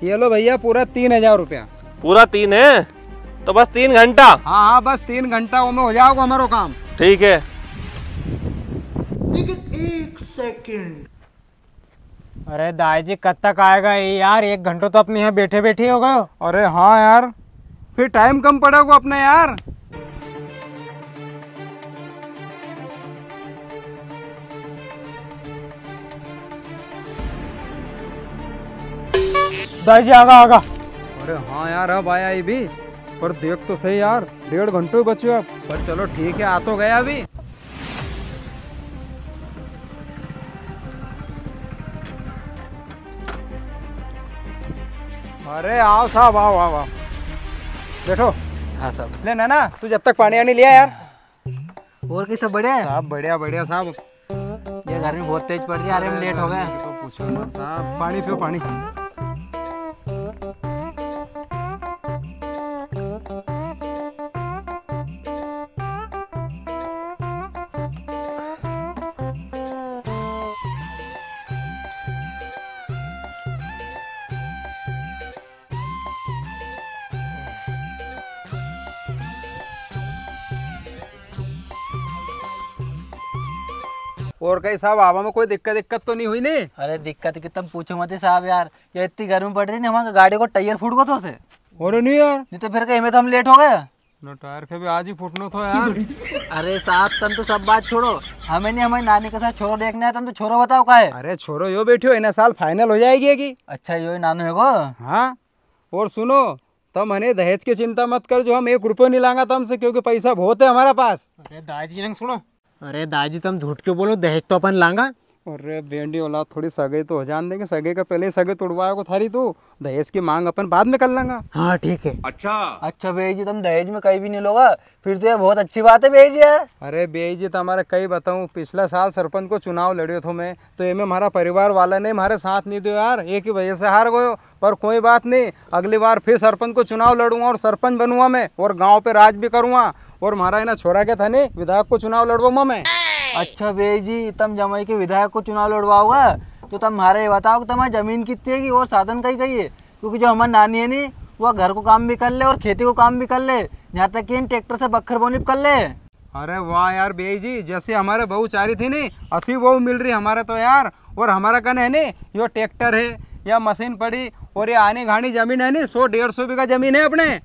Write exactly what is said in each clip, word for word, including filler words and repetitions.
ये लो भैया, पूरा तीन हजार रुपया। पूरा तीन है? तो बस तीन घंटा? हाँ, हाँ, बस तीन घंटा में हो जाएगा हमारो काम। ठीक है। लेकिन एक सेकंड। अरे दाई जी, कद तक आएगा ये यार? एक घंटो तो अपने यहाँ बैठे बैठे ही हो गयो। अरे हाँ यार, फिर टाइम कम पड़ेगो अपने यार। दाई जी, आगा, आगा। अरे हाँ यार, अब आया ये भी। पर देख तो सही यार, डेढ़ घंटो ही बच्यो अब। पर चलो ठीक है, आ तो गया अभी। अरे आओ साहब, आओ, आओ, आओ। बैठो। हाँ साहब। ले नैना, तू जब तक पानी आनी लिया यार। और की सब बढ़िया है? सब बढ़िया, बढ़िया साहब। ये गर्मी बहुत तेज पड़ रही है, अरे हम अरे लेट हो गए। गर्मी की तो पूछो मत साहब, पानी पियो, पानी। और कई साहब, आवा में कोई दिक्कत, दिक्कत तो नहीं हुई ने? अरे दिक्कत की तम पूछो मत साहब यार, ये इतनी गर्मी पड़ रही ना, हमारे गाड़ी को टायर फूट गो तो से। अरे नहीं यार। नहीं तो फिर कहीं में तो हम लेट हो गए। ना, टायर के भी आज ही फूटनो थो यार। अरे साहब, तम तो सब बात छोड़ो, हमें नहीं, हमारी नानी के साथ छोरो देखना है, तम तो छोरो बताओ का है? अरे छोरो यो बैठो, इन्हें साल फाइनल हो जाएगी है की? अच्छा, यो ही नानो है को? हाँ। और सुनो, तम हने दहेज की चिंता मत कर, जो हम एक रुपयो नहीं लांगा तमसे, क्योंकि पैसा बहुत है हमारा पास। अरे दाई जी, इन्हें सुनो। अरे दाई जी, तम झूठ क्यों बोलो, दहेज तो अपन लांगा। अरे बेंडी औलाद, थोड़ी सगाई तो हो जान देंगे, सगाई का पहले ही सगाई तुड़वाया को थारी तू, दहेज की मांग अपन बाद में कर लांगा। हाँ ठीक है। अच्छा। अच्छा बेई जी, तम दहेज में कई भी नहीं लोगा, फिर तो ये बहुत अच्छी बात है बेई जी यार। अरे बेई जी, तमारे कई बताऊं, पिछला साल सरपंच को चुनाव लड़्यो थो मैं, तो ये में हमारा परिवार वाला ने हमारे साथ नहीं दियो यार, एक ही वजह से हार गयो। पर कोई बात नहीं, अगली बार फिर सरपंच को चुनाव लड़ूंगा और सरपंच बनूंगा मैं, और गांव पे राज भी करूंगा। और म्हारा इना छोरा के थाने विधायक को चुनाव लड़वाऊंगा मैं। अच्छा बेई जी, तम जमाई के विधायक को चुनाव लड़वाओगा, तो तम म्हारे ये बताओ कि तमारी जमीन कितनी हैगी और साधन कई कई है? क्योंकि जो हमारी नानी है नी, वो घर को काम भी कर ले और खेती को काम भी कर ले, यहाँ तक कि इन ट्रैक्टर से बखर बोनी भी कर ले। अरे वाह यार बेई जी, जैसी हमारे बहू चारी थी नी, असी बहू मिल रही हमारे तो यार। और हमारा कने है नी, यो ट्रैक्टर है या मशीन पड़ी, और ये आनी घानी जमीन है नी, सौ डेढ़ सौ बीघा जमीन है अपने।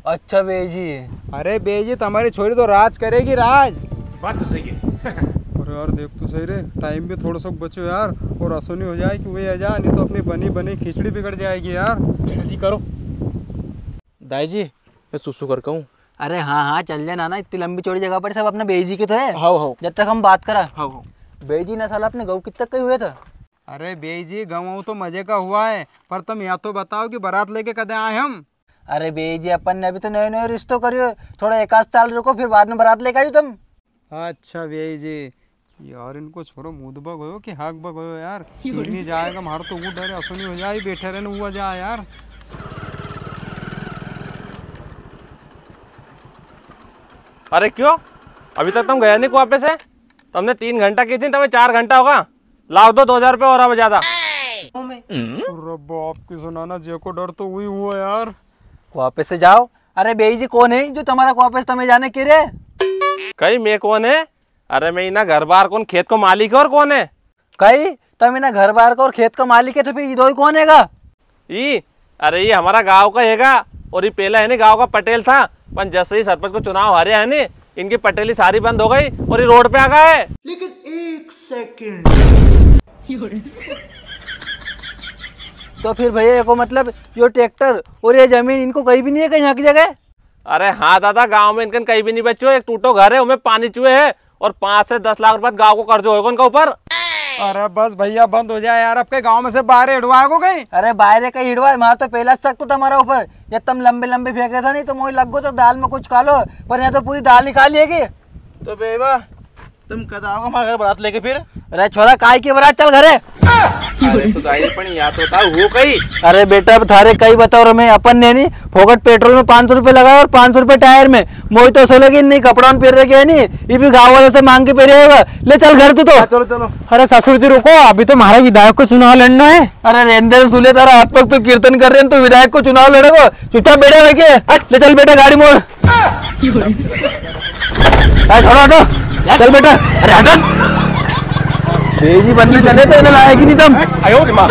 अच्छा बेई जी। अरे बेई जी, तमारी छोरी तो राज करेगी, राज। बात तो सही है। अरे यार, देख तो सही रे, टाइम भी थोड़ो सो बच्यो यार, और असो नी हो जाए कि वे आ जा, नी तो अपनी बनी बनी खिचड़ी बिगड़ जाएगी यार। जल्दी करो। दाई जी, मैं सुसु कर कहूँ। अरे हाँ, हाँ, चल जा नाना, इतनी लंबी चौड़ी जगह पड़ी, सब अपना बेई जी की तो है। हाव, हाव। जब तक हम बात करा। हाव, हाव। बेई जी, इना साल अपने गऊ कितक कई हुए था? अरे बेई जी, गऊ तो मजे का हुआ है, पर तम या तो बताओ कि बारात लेके कदे आए हम? अरे बेई जी, अपन ने अभी तो नयो नयो रिश्तो करियो, थोड़ा एक आध साल रुको, फिर बाद में बारात लेके आजो तम। अच्छा बेई जी, यार इनको छोरो मूदबा गयो कि हाकबा गयो यार, फिर नी जाएगा, म्हारो तो वो डर है, असो नी हो जाए, बैठे रहने हुआ जाए यार। अरे क्यों, अभी तक तुम गया नहीं कुआ पे से? तुमने तीन घंटा की थी, तुम्हें चार घंटा होगा। लाओ दो, दो हजार रुपये और आवे ज्यादा। अरे बाप की सुनाना, जेको डर तो वही हुआ यार। कुआ पे से जाओ। अरे बेई जी, कौन है जो तुम्हारा कुआ पे से तमे जाने के रे? कई मैं कौन है? अरे मैं इना घर बार कौन, खेत को मालिक है और कौन है? कई तम इना घर बार का और खेत का मालिक है, तो फिर ये दो ही कौन हैगा? ई, अरे ये हमारा गांव का हैगा, और ये पहला है नी गांव का पटेल था, पर जैसे ही सरपंच को चुनाव हारे है नी, इनकी पटेली सारी बंद हो गई और ये रोड पे आ गया है। लेकिन एक सेकंड। तो फिर भैया, एको मतलब यो ट्रैक्टर और ये जमीन इनको कहीं भी नहीं है कहीं यहाँ की जगह? अरे हाँ दादा, गांव में इनकन कहीं भी नहीं बच्यो, एक टूटो घर है, उमें पानी चुए है, और पाँच से दस लाख रुपए गांव को कर्जो होएगा उनका ऊपर। अरे बस भैया, बंद हो जाए यार, आपके गांव में से बाहर हिड़वाएगो कहीं? अरे बाहर कहीं हिड़वाए, मारे तो पहला शक तो तुम्हारा ऊपर, जब तुम लंबे लंबे फेंक रहे था नी तो मोई लग गो तो दाल में कुछ कालो, पर यहाँ तो पूरी दाल ही काली है कि। तो बेवा, तुम कद आओगे हमारे घर बारात लेके फिर? अरे छोरा, काय की बारात, चल घरे। अरे तो दाई, पण या तो बताओ, हो कई? अरे बेटा, अब थारे कई बताओ रे मैं, अपन ने नी फोकट पेट्रोल में पाँच सौ रुपए लगाया और पाँच सौ रुपए टायर में। मोई तो असो लगे नी, कपड़ा पेर रखे है नी, ये भी गाँव वालों से मांग के पेरे होगा। ले चल घर तू तो। हाँ, चलो, चलो। अरे ससुर जी रुको, अभी तो म्हारे विधायक को चुनाव लड़ना है। अरे रेंद्र सुले, तारा हाथ पग तो कीर्तन कर रहे हैं, तू विधायक को चुनाव लड़ेगो? चुपचाप बैठा है के? ले चल बेटा, गाड़ी मोड़। अरे छोड़ो, हटो। चल बेटा। अरे हटो। बेजी बनने चले तो इन्हें लाया कि नहीं तुम? आयो रे माँ।